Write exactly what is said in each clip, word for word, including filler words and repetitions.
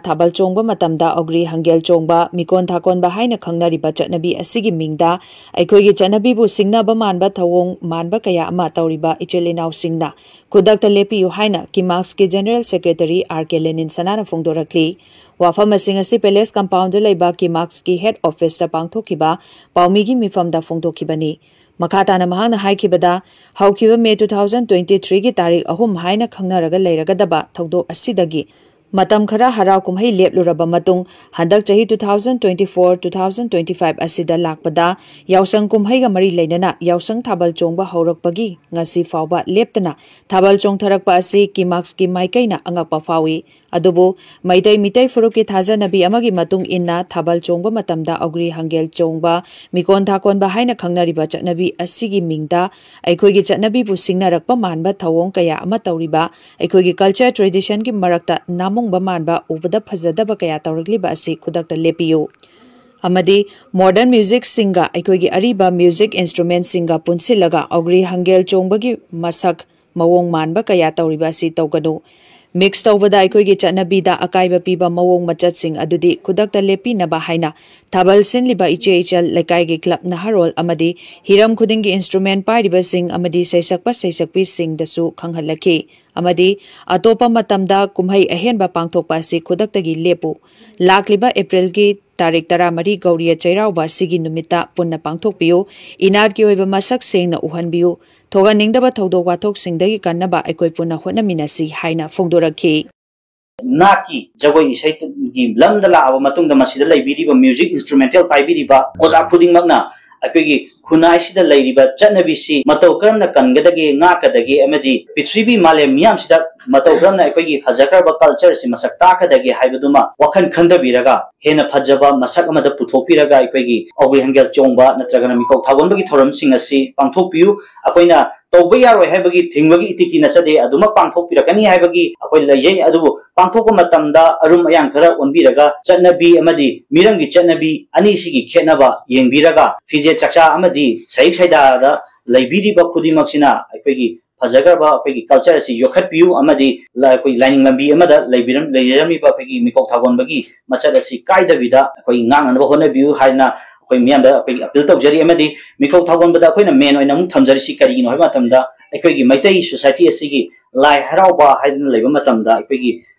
ꯊꯥꯕꯜ ꯆꯣꯡꯕ ꯃꯇꯝꯗ ꯑꯣꯒ꯭ꯔꯤ ꯍꯪꯒꯦꯜ ꯆꯣꯡꯕ, ꯃꯤꯀꯣꯟ ꯊꯥꯀꯣꯟꯕ ꯍꯥꯏꯅ ꯈꯪꯅꯔꯤꯕ ꯆꯠꯅꯕꯤ ꯑꯁꯤꯒꯤ ꯃꯤꯡꯗ ꯑꯩꯈꯣꯏꯒꯤ ꯆꯠꯅꯕꯤꯕꯨ ꯁꯤꯡꯅꯕ ꯃꯥꯟꯕ ꯊꯧꯑꯣꯡ ꯃꯥꯟꯕ ꯀꯌꯥ ꯑꯃ ꯇꯧꯔꯤꯕ ꯏꯆꯤꯜ ꯏꯅꯥꯎꯁꯤꯡꯅ ꯈꯨꯗꯛꯇ ꯂꯦꯞꯄꯤꯌꯨ ꯍꯥꯏꯅ ꯀꯤꯃꯥꯛꯁꯀꯤ ꯖꯦꯅꯔꯦꯜ ꯁꯦꯀ꯭ꯔꯦꯇꯔꯤ ꯑꯥꯔ ꯀꯦ ꯂꯦꯅꯤꯟ ꯁꯅꯥꯅ ꯐꯣꯡꯗꯣꯔꯛꯂꯤ꯫ ꯋꯥꯐꯝꯁꯤꯡ ꯑꯁꯤ ꯄꯦꯂꯦꯁ ꯀꯝꯄꯥꯎꯟꯗ ꯂꯩꯕ ꯀꯤꯃꯥꯛꯁꯀꯤ ꯍꯦꯗ ꯑꯣꯐꯤꯁꯇ ꯄꯥꯡꯊꯣꯛꯈꯤꯕ ꯄꯥꯎꯃꯤꯒꯤ ꯃꯤꯐꯝꯗ ꯐꯣꯡꯗꯣꯛꯈꯤꯕꯅꯤ꯫ ꯃꯈꯥ ꯇꯥꯅ ꯃꯍꯥꯛꯅ ꯍꯥꯏꯈꯤꯕꯗ, ꯍꯧꯈꯤꯕ ꯃꯦ two thousand twenty three ꯒꯤ ꯇꯥꯔꯤꯛ ꯑꯍꯨꯝ ꯍꯥꯏꯅ ꯈꯪꯅꯔꯒ ꯂꯩꯔꯒꯗꯕ ꯊꯧꯗꯣꯛ ꯑꯁꯤꯗꯒꯤ ꯃꯇꯝ ꯈꯔ ꯍꯔꯥꯎ ꯀꯨꯝꯍꯩ ꯂꯦꯞꯂꯨꯔꯕ ꯃꯇꯨꯡ, ꯍꯟꯗꯛ ꯆꯍꯤ two thousand twenty four two thousand twenty five ꯑꯁꯤꯗ ꯂꯥꯛꯄꯗ ꯌꯥꯎꯁꯪ ꯀꯨꯝꯍꯩꯒ ꯃꯔꯤ ꯂꯩꯅꯅ ꯌꯥꯎꯁꯪ ꯊꯥꯕꯜ ꯆꯣꯡꯕ ꯍꯧꯔꯛꯄꯒꯤ ꯉꯁꯤ ꯐꯥꯎꯕ ꯂꯦꯞꯇꯅ ꯊꯥꯕꯜ ꯆꯣꯡꯊꯔꯛꯄ ꯑꯁꯤ ꯀꯤꯃꯥꯛꯁꯀꯤ ꯃꯥꯏꯀꯩꯅ ꯑꯉꯛꯄ ꯐꯥꯎꯏ꯫ ꯑꯗꯨꯕꯨ ꯃꯩꯇꯩ ꯃꯤꯇꯩ ꯐꯨꯔꯨꯞꯀꯤ ꯊꯥꯖꯅꯕꯤ ꯑꯃꯒꯤ ꯃꯇꯨꯡ ꯏꯟꯅ ꯊꯥꯕꯜ ꯆꯣꯡꯕ ꯃꯇꯝꯗ ꯑꯧꯒ꯭ꯔꯤ ꯍꯪꯒꯦꯜ ꯆꯣꯡꯕ, ꯃꯤꯀꯣꯟ ꯊꯥꯀꯣꯟꯕ ꯍꯥꯏꯅ ꯈꯪꯅꯔꯤꯕ ꯆꯠꯅꯕꯤ ꯑꯁꯤꯒꯤ ꯃꯤꯡꯗ ꯑꯩꯈꯣꯏꯒꯤ ꯆꯠꯅꯕꯤꯕꯨ ꯁꯤꯡꯅꯔꯛꯄ ꯃꯥꯟꯕ ꯊꯧꯑꯣꯡ ꯀꯌꯥ ꯑꯃ ꯇꯧꯔꯤꯕ, ꯑꯩꯈꯣꯏꯒꯤ ꯀꯜꯆꯔ ꯇ꯭ꯔꯦꯗꯤꯁꯟꯒꯤ ꯃꯔꯛꯇ ꯅꯥꯃꯨꯡꯕ ꯃꯥꯟꯕ ꯎꯕꯗ ꯐꯖꯗꯕ ꯀꯌꯥ ꯇꯧꯔꯛꯂꯤꯕ ꯑꯁꯤ ꯈꯨꯗꯛꯇ ꯂꯦꯞꯄꯤꯌꯨ꯫ ꯑꯃꯗꯤ ꯃꯣꯗꯔꯟ ꯃ꯭ꯌꯨꯖꯤꯛꯁꯤꯡꯒ ꯑꯩꯈꯣꯏꯒꯤ ꯑꯔꯤꯕ ꯃ꯭ꯌꯨꯖꯤꯛ ꯏꯟꯁꯇ꯭ꯔꯨꯃꯦꯟꯁꯤꯡꯒ ꯄꯨꯟꯁꯤꯜꯂꯒ ꯑꯧꯒ꯭ꯔꯤ ꯍꯪꯒꯦꯜ ꯆꯣꯡꯕꯒꯤ ꯃꯁꯛ ꯃꯑꯣꯡ ꯃꯥꯟꯕ ꯀꯌꯥ ꯇꯧꯔꯤꯕ ꯑꯁꯤ ꯇꯧꯒꯅꯨ꯫ ꯃꯤꯛꯁ ꯇꯧꯕꯗ ꯑꯩꯈꯣꯏꯒꯤ ꯆꯠꯅꯕꯤꯗ ꯑꯀꯥꯏꯕ ꯄꯤꯕ ꯃꯑꯣꯡ ꯃꯆꯠꯁꯤꯡ ꯑꯗꯨꯗꯤ ꯈꯨꯗꯛꯇ ꯂꯦꯞꯄꯤꯅꯕ ꯍꯥꯏꯅ ꯊꯥꯕꯜ ꯁꯤꯟꯂꯤꯕ ꯏꯆꯦ ꯏꯆꯜ, ꯂꯩꯀꯥꯏꯒꯤ ꯀ꯭ꯂꯕ, ꯅꯍꯥꯔꯣꯜ ꯑꯃꯗꯤ ꯍꯤꯔꯝ ꯈꯨꯗꯤꯡꯒꯤ ꯏꯟꯁꯇ꯭ꯔꯨꯃꯦꯟ ꯄꯥꯏꯔꯤꯕꯁꯤꯡ ꯑꯃꯗꯤ ꯁꯩꯁꯛꯄ ꯁꯩꯁꯛꯄꯤꯁꯤꯡꯗꯁꯨ ꯈꯪꯍꯜꯂꯛꯈꯤ꯫ ꯑꯃꯗꯤ ꯑꯇꯣꯞꯄ ꯃꯇꯝꯗ ꯀꯨꯝꯍꯩ ꯑꯍꯦꯟꯕ ꯄꯥꯡꯊꯣꯛꯄ ꯑꯁꯤ ꯈꯨꯗꯛꯇꯒꯤ ꯂꯦꯞꯄꯨ꯫ ꯂꯥꯛꯂꯤꯕ ꯑꯦꯄ꯭ꯔꯤꯜꯒꯤ ꯇꯥꯔꯤꯛ ꯇꯔꯥꯃꯔꯤ ꯒꯧꯔꯤꯌ ꯆꯩꯔꯥꯎꯕ ꯑꯁꯤꯒꯤ ꯅꯨꯃꯤꯠꯇ ꯄꯨꯟꯅ ꯄꯥꯡꯊꯣꯛꯄꯤꯌꯨ꯫ ꯏꯅꯥꯠꯀꯤ ꯑꯣꯏꯕ ꯃꯁꯛ ꯁꯦꯡꯅ ꯎꯍꯟꯕꯤꯌꯨ꯫ ꯊꯣꯛꯍꯟꯅꯤꯡꯗꯕ ꯊꯧꯗꯣꯛ ꯋꯥꯊꯣꯛꯁꯤꯡꯗꯒꯤ ꯀꯟꯅꯕ ꯑꯩꯈꯣꯏ ꯄꯨꯟꯅ ꯍꯣꯠꯅꯃꯤꯟꯅꯁꯤ ꯍꯥꯏꯅ ꯐꯣꯡꯗꯣꯔꯛꯈꯤ꯫ ꯅꯥꯠꯀꯤ ꯖꯒꯣꯏ ꯏꯁꯩꯒꯤ ꯂꯝꯗ ꯂꯥꯛꯑꯕ ꯃꯇꯨꯡꯗ ꯃꯁꯤꯗ ꯂꯩꯕꯤꯔꯤꯕ ꯃ꯭ꯌꯨꯖꯤꯛ ꯏꯟꯁꯇ꯭ꯔꯨꯃꯦꯟꯇꯦꯜ ꯄꯥꯏꯕꯤꯔꯤꯕ ꯑꯣꯖꯥ ꯈꯨꯗꯤꯡꯃꯛꯅ ꯑꯩꯈꯣꯏꯒꯤ ꯈꯨꯟꯅꯥꯏꯁꯤꯗ ꯂꯩꯔꯤꯕ ꯆꯠꯅꯕꯤꯁꯤ ꯃꯇꯧ ꯀꯔꯝꯅ ꯀꯟꯒꯗꯒꯦ, ꯉꯥꯛꯀꯗꯒꯦ ꯑꯃꯗꯤ ꯄ꯭ꯔꯤꯊꯤꯕꯤ ꯃꯥꯂꯦꯝ ꯃꯤꯌꯥꯝꯁꯤꯗ ꯃꯇꯧ ꯀꯔꯝꯅ ꯑꯩꯈꯣꯏꯒꯤ ꯐꯖꯈ꯭ꯔꯕ ꯀꯜꯆꯔꯁꯤ ꯃꯁꯛ ꯇꯥꯛꯀꯗꯒꯦ ꯍꯥꯏꯕꯗꯨꯃ ꯋꯥꯈꯜ ꯈꯟꯊꯕꯤꯔꯒ ꯍꯦꯟꯅ ꯐꯖꯕ ꯃꯁꯛ ꯑꯃꯗ ꯄꯨꯊꯣꯛꯄꯤꯔꯒ ꯑꯩꯈꯣꯏꯒꯤ ꯑꯧꯒ꯭ꯔꯤ ꯍꯪꯒꯦꯜ ꯆꯣꯡꯕ ꯅꯠꯇ꯭ꯔꯒꯅ ꯃꯤꯀꯣꯛ ꯊꯥꯒꯣꯟꯕꯒꯤ ꯊꯧꯔꯝꯁꯤꯡ ꯑꯁꯤ ꯄꯥꯡꯊꯣꯛꯄꯤꯌꯨ꯫ ꯑꯩꯈꯣꯏꯅ ꯇꯧꯕ ꯌꯥꯔꯣꯏ ꯍꯥꯏꯕꯒꯤ ꯊꯤꯡꯕꯒꯤ ꯏꯇꯤꯛꯇꯤ ꯅꯠꯆꯗꯦ, ꯑꯗꯨꯃꯛ ꯄꯥꯡꯊꯣꯛꯄꯤꯔꯛꯀꯅꯤ ꯍꯥꯏꯕꯒꯤ ꯑꯩꯈꯣꯏ ꯂꯩꯖꯩ꯫ ꯑꯗꯨꯕꯨ ꯄꯥꯡꯊꯣꯛꯄ ꯃꯇꯝꯗ ꯑꯔꯨꯝ ꯑꯌꯥꯡ ꯈꯔ ꯑꯣꯟꯕꯤꯔꯒ ꯆꯠꯅꯕꯤ ꯑꯃꯗꯤ ꯃꯤꯔꯝꯒꯤ ꯆꯠꯅꯕꯤ ꯑꯅꯤꯁꯤꯒꯤ ꯈꯦꯠꯅꯕ ꯌꯦꯡꯕꯤꯔꯒ ꯐꯤꯖꯦꯠ ꯆꯥꯛꯆꯥ ꯑꯃꯗꯤ ꯁꯍꯤꯛ ꯁꯩꯗꯥꯗ ꯂꯩꯕꯤꯔꯤꯕ ꯈꯨꯗꯤꯡꯃꯛꯁꯤꯅ ꯑꯩꯈꯣꯏꯒꯤ ꯐꯖꯈ꯭ꯔꯕ ꯑꯩꯈꯣꯏꯒꯤ ꯀꯜꯆꯔ ꯑꯁꯤ ꯌꯣꯛꯈꯠꯄꯤꯌꯨ ꯑꯃꯗꯤ ꯂ-, ꯑꯩꯈꯣꯏ ꯂꯥꯏꯅꯤꯡ ꯂꯝꯕꯤ ꯑꯃꯗ ꯂꯩꯕꯤꯔꯝ-, ꯂꯩꯖꯔꯝꯃꯤꯕ ꯑꯩꯈꯣꯏꯒꯤ ꯃꯤꯀꯣꯛ ꯊꯥꯒꯣꯟꯕꯒꯤ ꯃꯆꯠ ꯑꯁꯤ ꯀꯥꯏꯗꯕꯤꯗ ꯑꯩꯈꯣꯏ ꯉꯥꯛꯅꯅꯕ ꯍꯣꯠꯅꯕꯤꯌꯨ ꯍꯥꯏꯗꯅ ꯑꯩꯈꯣꯏ ꯃꯤꯌꯥꯝꯗ ꯑꯩꯈꯣꯏꯒꯤ ꯑꯄꯤꯜ ꯇꯧꯖꯔꯤ꯫ ꯑꯃꯗꯤ ꯃꯤꯀꯣꯛ ꯊꯥꯒꯣꯟꯕꯗ ꯑꯩꯈꯣꯏꯅ ꯃꯦꯟ ꯑꯣꯏꯅ ꯑꯃꯨꯛ ꯊꯝꯖꯔꯤꯁꯤ ꯀꯔꯤꯒꯤꯅꯣ ꯍꯥꯏꯕ ꯃꯇꯝꯗ, ꯑꯩꯈꯣꯏꯒꯤ ꯃꯩꯇꯩ ꯁꯣꯁꯥꯏꯇꯤ ꯑꯁꯤꯒꯤ ꯂꯥꯏ ꯍꯔꯥꯎꯕ ꯍꯥꯏꯗꯅ ꯂꯩꯕ ꯃꯇꯝꯗ ꯑꯩꯈꯣꯏꯒꯤ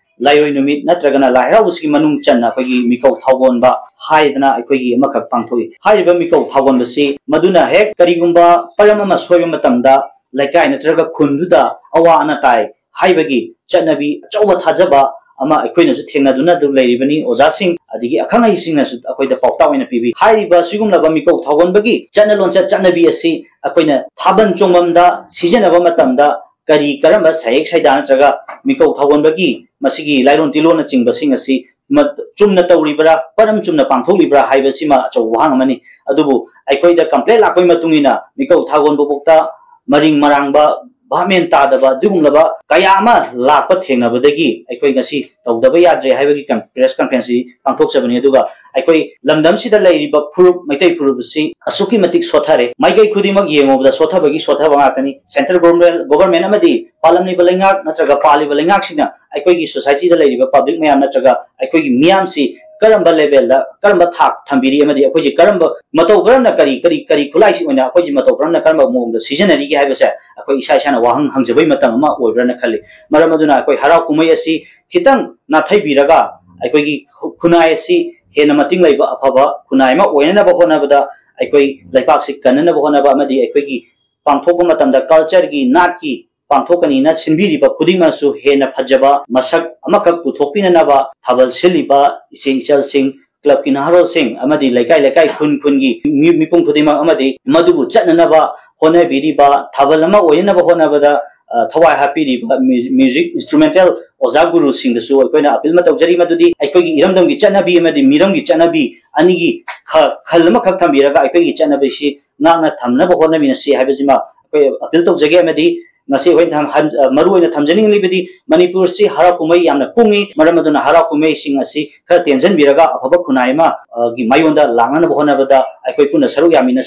ꯂꯥꯏꯔꯣꯏ ꯅꯨꯃꯤꯠ ꯅꯠꯇ꯭ꯔꯒꯅ ꯂꯥꯏ ꯍꯔꯥꯎꯕꯁꯤꯒꯤ ꯃꯅꯨꯡ ꯆꯟꯅ ꯑꯩꯈꯣꯏꯒꯤ ꯃꯤꯀꯧ ꯊꯥꯎꯒꯣꯟꯕ ꯍꯥꯏꯗꯅ ꯑꯩꯈꯣꯏꯒꯤ ꯑꯃꯈꯛ ꯄꯥꯡꯊꯣꯛꯏ꯫ ꯍꯥꯏꯔꯤꯕ ꯃꯤꯀꯧ ꯊꯥꯎꯒꯣꯟꯕꯁꯤ ꯃꯗꯨꯅ ꯍꯦꯛ ꯀꯔꯤꯒꯨꯝꯕ ꯄꯔꯝ ꯑꯃ ꯁꯣꯏꯕ ꯃꯇꯝꯗ ꯂꯩꯀꯥꯏ ꯅꯠꯇ꯭ꯔꯒ ꯈꯨꯟꯗꯨꯗ ꯑꯋꯥ ꯑꯅꯥ ꯇꯥꯏ ꯍꯥꯏꯕꯒꯤ ꯆꯠꯅꯕꯤ ꯑꯆꯧꯕ ꯊꯥꯖꯕ ꯑꯃ ꯑꯩꯈꯣꯏꯅꯁꯨ ꯊꯦꯡꯅꯗꯨꯅ ꯑꯗꯨꯝ ꯂꯩꯔꯤꯕꯅꯤ꯫ ꯑꯣꯖꯥꯁꯤꯡ ꯑꯗꯒꯤ ꯑꯈꯪ ꯑꯍꯩꯁꯤꯡꯅꯁꯨ ꯑꯩꯈꯣꯏꯗ ꯄꯥꯎꯇꯥꯛ ꯑꯣꯏꯅ ꯄꯤꯕꯤ꯫ ꯍꯥꯏꯔꯤꯕ ꯁꯤꯒꯨꯝꯂꯕ ꯃꯤꯀꯧ ꯊꯥꯎꯒꯣꯟꯕꯒꯤ ꯆꯠꯅ ꯂꯣꯟꯆꯠ ꯆꯠꯅꯕꯤ ꯑꯁꯤ ꯑꯩꯈꯣꯏꯅ ꯊꯥꯕꯜ ꯆꯣꯡꯐꯝꯗ ꯁꯤꯖꯤꯟꯅꯕ ꯃꯇꯝꯗ ꯀꯔꯤ ꯀꯔꯝꯕ ꯁꯥꯌꯦꯛ ꯁꯩꯗꯥ ꯅꯠꯇ꯭ꯔꯒ ꯃꯤꯀꯧ ꯊꯥꯎꯒꯣꯟꯕꯒꯤ ꯃꯁꯤꯒꯤ ꯂꯥꯏꯔꯣꯟ ꯇꯤꯂꯣꯟꯅꯆꯤꯡꯕꯁꯤꯡ ꯑꯁꯤ ꯃ-, ꯆꯨꯝꯅ ꯇꯧꯔꯤꯕ꯭ꯔꯥ, ꯄꯔꯝ ꯆꯨꯝꯅ ꯄꯥꯡꯊꯣꯛꯂꯤꯕ꯭ꯔꯥ ꯍꯥꯏꯕꯁꯤꯃ ꯑꯆꯧꯕ ꯋꯥꯍꯪ ꯑꯃꯅꯤ꯫ ꯑꯗꯨꯕꯨ ꯑꯩꯈꯣꯏꯗ ꯀꯝꯄ꯭ꯂꯦꯟ ꯂꯥꯛꯄꯒꯤ ꯃꯇꯨꯡ ꯏꯟꯅ ꯃꯤꯀꯧ ꯊꯥꯒꯣꯟꯕ ꯐꯥꯎꯗ ꯃꯔꯤꯡ ꯃꯔꯥꯡꯕ, ꯚꯥꯞ ꯃꯦꯟ ꯇꯥꯗꯕ ꯑꯗꯨꯒꯨꯝꯂꯕ ꯀꯌꯥ ꯑꯃ ꯂꯥꯛꯄ ꯊꯦꯡꯅꯕꯗꯒꯤ ꯑꯩꯈꯣꯏ ꯉꯁꯤ ꯇꯧꯗꯕ ꯌꯥꯗ꯭ꯔꯦ ꯍꯥꯏꯕꯒꯤ ꯀꯟ-, ꯄ꯭ꯔꯦꯁ ꯀꯟꯐꯔꯦꯟꯁꯁꯤ ꯄꯥꯡꯊꯣꯛꯆꯕꯅꯤ꯫ ꯑꯗꯨꯒ ꯑꯩꯈꯣꯏ ꯂꯝꯗꯝꯁꯤꯗ ꯂꯩꯔꯤꯕ ꯐꯨꯔꯨꯞ, ꯃꯩꯇꯩ ꯐꯨꯔꯨꯞ ꯑꯁꯤ ꯑꯁꯨꯛꯀꯤ ꯃꯇꯤꯛ ꯁꯣꯠꯊꯔꯦ꯫ ꯃꯥꯏꯀꯩ ꯈꯨꯗꯤꯡꯃꯛ ꯌꯦꯡꯉꯨꯕꯗ ꯁꯣꯠꯊꯕꯒꯤ ꯁꯣꯠꯊꯕ ꯉꯥꯛꯇꯅꯤ꯫ ꯁꯦꯟꯇ꯭ꯔꯦꯜ ꯒꯣꯚꯔꯟꯃꯦꯟ, ꯒꯣꯚꯔꯟꯃꯦꯟ ꯑꯃꯗꯤ ꯄꯥꯜꯂꯝꯂꯤꯕ ꯂꯩꯉꯥꯛ ꯅꯠꯇ꯭ꯔꯒ ꯄꯥꯜꯂꯤꯕ ꯂꯩꯉꯥꯛꯁꯤꯡꯅ ꯑꯩꯈꯣꯏꯒꯤ ꯁꯣꯁꯥꯏꯇꯤꯗ ꯂꯩꯔꯤꯕ ꯄꯕ꯭ꯂꯤꯛ ꯃꯌꯥꯝ ꯅꯠꯇ꯭ꯔꯒ ꯑꯩꯈꯣꯏꯒꯤ ꯃꯤꯌꯥꯝꯁꯤ ꯀꯔꯝꯕ ꯂꯦꯚꯦꯜꯗ, ꯀꯔꯝꯕ ꯊꯥꯛ ꯊꯝꯕꯤꯔꯤ ꯑꯃꯗꯤ ꯑꯩꯈꯣꯏꯁꯤ ꯀꯔꯝꯕ, ꯃꯇꯧ ꯀꯔꯝꯅ, ꯀꯔꯤ, ꯀꯔꯤ, ꯀꯔꯤ ꯈꯨꯠꯂꯥꯏꯁꯤ ꯑꯣꯏꯅ ꯑꯩꯈꯣꯏꯁꯤ ꯃꯇꯧ ꯀꯔꯝꯅ, ꯀꯔꯝꯕ ꯃꯑꯣꯡꯗ ꯁꯤꯖꯤꯟꯅꯔꯤꯒꯦ ꯍꯥꯏꯕꯁꯦ ꯑꯩꯈꯣꯏ ꯏꯁꯥ ꯏꯁꯥꯅ ꯋꯥꯍꯪ ꯍꯪꯖꯕꯒꯤ ꯃꯇꯝ ꯑꯃ ꯑꯣꯏꯕ꯭ꯔꯅ ꯈꯜꯂꯤ꯫ ꯃꯔꯝ ꯑꯗꯨꯅ ꯑꯩꯈꯣꯏ ꯍꯔꯥꯎ ꯀꯨꯝꯍꯩ ꯑꯁꯤ ꯈꯤꯇꯪ ꯅꯥꯊꯩꯕꯤꯔꯒ ꯑꯩꯈꯣꯏꯒꯤ ꯈꯨ-, ꯈꯨꯟꯅꯥꯏ ꯑꯁꯤ ꯍꯦꯟꯅ ꯃꯇꯤꯡ ꯂꯩꯕ ꯑꯐꯕ ꯈꯨꯟꯅꯥꯏ ꯑꯃ ꯑꯣꯏꯅꯅꯕ ꯍꯣꯠꯅꯕꯗ, ꯑꯩꯈꯣꯏ ꯂꯩꯄꯥꯛꯁꯤ ꯀꯟꯅꯅꯕ ꯍꯣꯠꯅꯕ ꯑꯃꯗꯤ ꯑꯩꯈꯣꯏꯒꯤ ꯄꯥꯡꯊꯣꯛꯄ ꯃꯇꯝꯗ ꯀꯜꯆꯔꯒꯤ, ꯅꯥꯠꯀꯤ ꯄꯥꯡꯊꯣꯛꯀꯅꯤꯅ ꯁꯤꯟꯕꯤꯔꯤꯕ ꯈꯨꯗꯤꯡꯃꯛꯁꯨ ꯍꯦꯟꯅ ꯐꯖꯕ ꯃꯁꯛ ꯑꯃꯈꯛ ꯄꯨꯊꯣꯛꯄꯤꯅꯅꯕ ꯊꯥꯕꯜ ꯁꯤꯜꯂꯤꯕ ꯏꯆꯦ ꯏꯆꯜꯁꯤꯡ, ꯀ꯭ꯂꯕꯀꯤ ꯅꯍꯥꯔꯣꯜꯁꯤꯡ ꯑꯃꯗꯤ ꯂꯩꯀꯥꯏ ꯂꯩꯀꯥꯏ, ꯈꯨꯟ ꯈꯨꯟꯒꯤ ꯃꯤ-, ꯃꯤꯄꯨꯝ ꯈꯨꯗꯤꯡꯃꯛ ꯑꯃꯗꯤ ꯃꯗꯨꯕꯨ ꯆꯠꯅꯅꯕ ꯍꯣꯠꯅꯕꯤꯔꯤꯕ, ꯊꯥꯕꯜ ꯑꯃ ꯑꯣꯏꯅꯅꯕ ꯍꯣꯠꯅꯕꯗ, ꯑ, ꯊꯋꯥꯏ ꯍꯥꯞꯄꯤꯔꯤꯕ ꯃ꯭ꯌꯨ-, ꯃ꯭ꯌꯨꯖꯤꯛ ꯏꯟꯁꯇ꯭ꯔꯨꯃꯦꯟꯇꯦꯜ ꯑꯣꯖꯥ ꯒꯨꯔꯨꯁꯤꯡꯗꯁꯨ ꯑꯩꯈꯣꯏꯅ ꯑꯄꯤꯜ ꯑꯃ ꯇꯧꯖꯔꯤ, ꯃꯗꯨꯗꯤ ꯑꯩꯈꯣꯏꯒꯤ ꯏꯔꯝꯗꯝꯒꯤ ꯆꯠꯅꯕꯤ ꯑꯃꯗꯤ ꯃꯤꯔꯝꯒꯤ ꯆꯠꯅꯕꯤ ꯑꯅꯤꯒꯤ ꯈ-, ꯈꯜ ꯑꯃꯈꯛ ꯊꯝꯕꯤꯔꯒ ꯑꯩꯈꯣꯏꯒꯤ ꯆꯠꯅꯕꯤꯁꯤ ꯉꯥꯛꯅ ꯊꯝꯅꯕ ꯍꯣꯠꯅꯃꯤꯟꯅꯁꯤ ꯍꯥꯏꯕꯁꯤꯃ ꯑꯩꯈꯣꯏ ꯑꯄꯤꯜ ꯇꯧꯖꯒꯦ꯫ ꯑꯃꯗꯤ ꯉꯁꯤ ꯑꯩꯈꯣꯏꯅ ꯊꯝ-, ꯍꯟ-, ꯑ, ꯃꯔꯨ ꯑꯣꯏꯅ ꯊꯝꯖꯅꯤꯡꯂꯤꯕꯗꯤ ꯃꯅꯤꯄꯨꯔꯁꯤ ꯍꯔꯥꯎ ꯀꯨꯝꯍꯩ ꯌꯥꯝꯅ ꯀꯨꯡꯏ꯫ ꯃꯔꯝ ꯑꯗꯨꯅ ꯍꯔꯥꯎ ꯀꯨꯝꯍꯩꯁꯤꯡ ꯑꯁꯤ ꯈꯔ ꯇꯦꯟꯖꯟꯕꯤꯔꯒ ꯑꯐꯕ ꯈꯨꯟꯅꯥꯏ ꯑꯃ, ꯑ, ꯒꯤ ꯃꯥꯏꯌꯣꯟꯗ ꯂꯥꯛꯅꯅꯕ ꯍꯣꯠꯅꯕꯗ ꯑꯩꯈꯣꯏ ꯄꯨꯟꯅ ꯁꯔꯨꯛ ꯌꯥꯃꯤꯟꯅꯁꯤ꯫